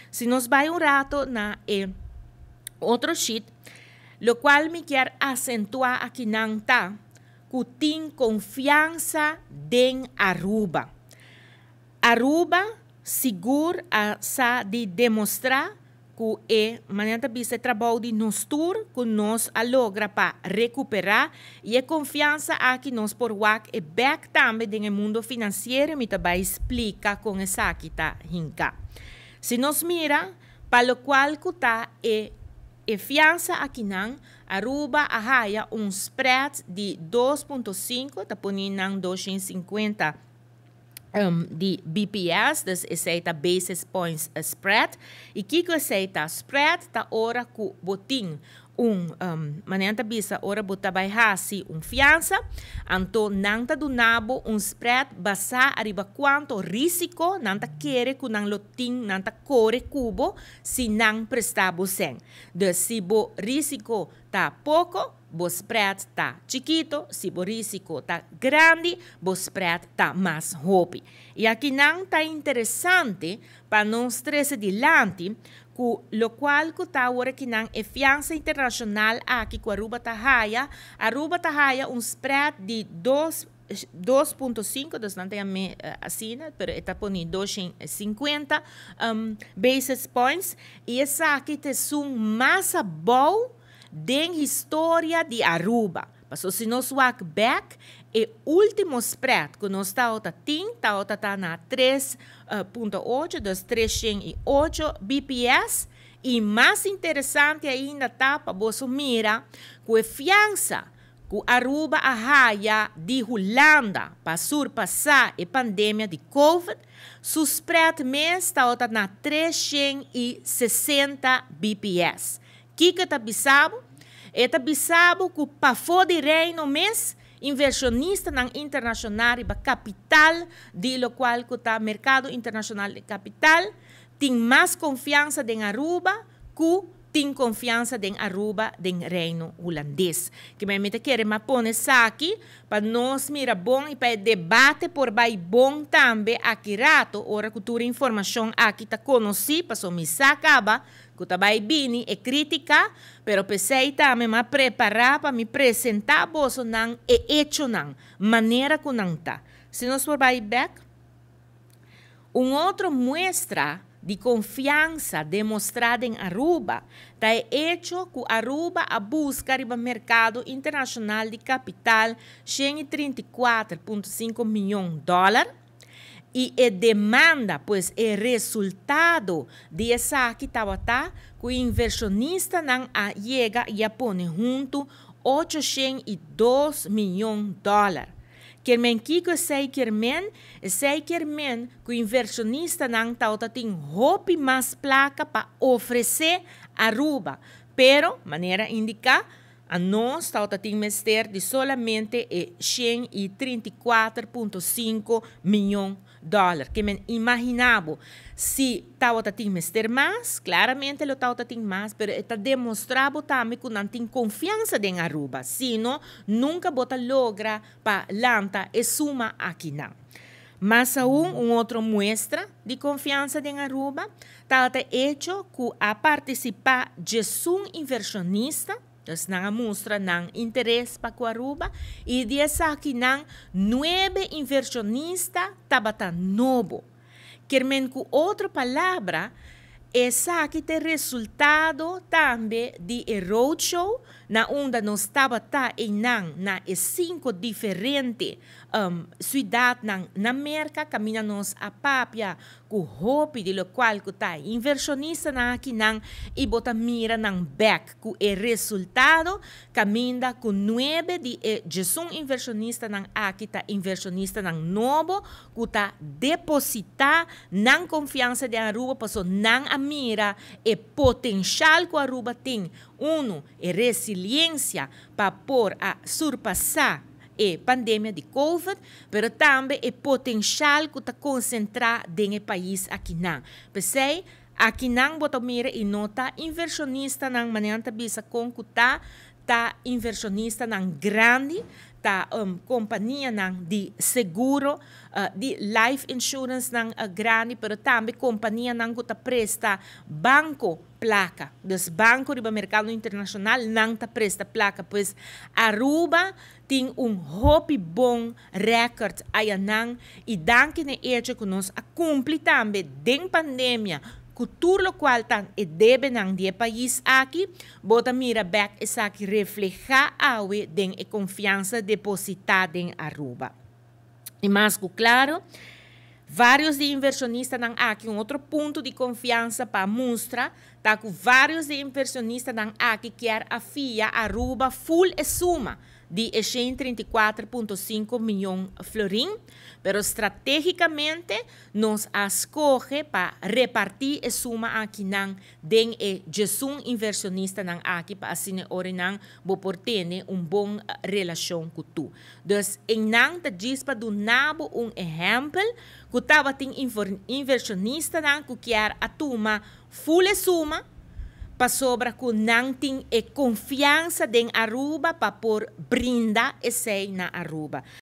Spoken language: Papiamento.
Si nos bay un rato na e otro sheet, locual mi kier acentua aki nan ta cu tin confianza den Aruba. Aruba sigur a sa di demostra cu e manera ta bisa trabou di nos tur cu nos a logra pa recupera y e confianza aki nos por wak e bek tambe den e mundo financiero. Mi ta bay splica con esaki ta hinca. Si nos mira pa locual cu ta e fianza akinan, Aruba a haya un spread di 2.5, ta poni nan 250 di BPS, dus esey ta basis points spread. Y kico esey ta? Spread ta ora cu bo tin un manera ta bisa, ora bo ta bay hasi un fianza, anto nan ta duna bo un spread basa ariba cuanto risico nan ta kere cu nan lo tin, nan ta core cu bo si nan presta bo cen. Dus si bo risico ta poco, bo spread ta chikito; si bo risico ta grandi, bo spread ta mas hopi. Y aki nan ta interesante pa nos trece dilanti cu locual cu ta ora cu nan e fianza internacional aki cu Aruba ta haya, Aruba ta haya un spread di 2 2.5, dus nan tin asina, pero e ta poni 250 basis points, y esaki ta esun mas abou den historia di Aruba. Paso si nos wak back, e ultimo spread cu nos ta tin, ta na 3.8, dus 308 BPS, y mas interesante ainda ta pa bo mira cu e fianza cu Aruba a haya di Hulanda pa surpasa e pandemia di COVID, su spread mes ta na 360 BPS. Kico ta bisa bo? E ta bisa bo cu pafo di Reino mes, inversionistanan internacional y capital, di locual ta mercado internacional di capital, tin mas confianza den Aruba cu tin confianza den Aruba den Reino Hulandes. Cu mi ta kier a pone esaki pa nos mira bon y pa debate por bay bon tambe aki rato, ora cu tur informacion aki ta conoci, paso mi sa caba cu ta bay bini e critica, pero p'esey tambe m'a prepara pa mi presenta boso nan e hechonan, manera cu nan ta. Si nos por bay back, un otro muestra di confianza demostra den Aruba ta e hecho cu Aruba a busca riba mercado internacional di capital 134,5 miyon dollar y e demanda, pues e resultado di esaki tabata cu inversionistanan a yega y a pone hunto 802 miyon dollar. Kiermen kico esey kiermen? Esey kiermen cu inversionistanan tabata tin hopi mas placa pa ofrece Aruba. Pero, manera indica, anos tabata tin mester di solamente e 134,5 miyon dollar. Kiermen imagina bo, si tabata tin mester mas, claramente lo tabata tin mas, pero ta demostra bo tambe cu nan tin confianza den Aruba. Sino, nunca bo ta logra pa lanta e suma akinan. Mas aun, un otro muestra di confianza den Aruba ta e hecho cu a participa 11 inversionista, dus nan a mustra nan interes pa Aruba, y di esakinan 9 inversionista tabata nobo. Kiermen, cu otro palabra, esaki ta resultado tambe di e roadshow na unda nos tabata einan na e cinco diferente ciudadnan na Merca, caminda nos a papia cu hopi di locual cu ta inversionistanan akinan y bo ta mira nan back cu e resultado caminda cu 9 di e 11 inversionistanan aki ta inversionistanan nobo cu ta deposita nan confianza den Aruba, paso nan a mira e potencial cu Aruba tin, uno, e resiliencia pa por a surpasa e pandemia di COVID, pero tambe e potencial cu ta concentra den e pais akinan. P'esey, akinan bo ta mira e no ta inversionistanan, manera bisa con cu ta, ta inversionistanan grandi, ta Ta kompanianan di seguro, di life insurance nan grandi, pero tambe kompanianan ku ta presta banko plaka. Dus banko riba merkado internashonal nan ta presta plaka. Pues Aruba tin un hopi bon record ayanan i danki na echo ku nos a kumpli tambe den pandemia ku tur lokual ta e debenan di e pais aki, bo ta mira bèk esaki reflehá awe den e konfiansa depositá den Aruba. I mas ku klaro, vários di invershonistanan aki, un otro punto di konfiansa pa mustra, ta ku vários di invershonistanan aki kier a fia Aruba full e suma di 134,5 mion florin, pero stratégikamente nos a skohe pa repartí e suma akinan den e 11 invershonistanan aki pa asina ora nan bo por tene un bon relashon ku tur. Dus einan ta djis pa duna bo un ehèmpel ku tabatin invershonistanan ku kier a tuma full e suma pasobra ku nan tin e konfiansa den Aruba pa por brinda esei na Aruba.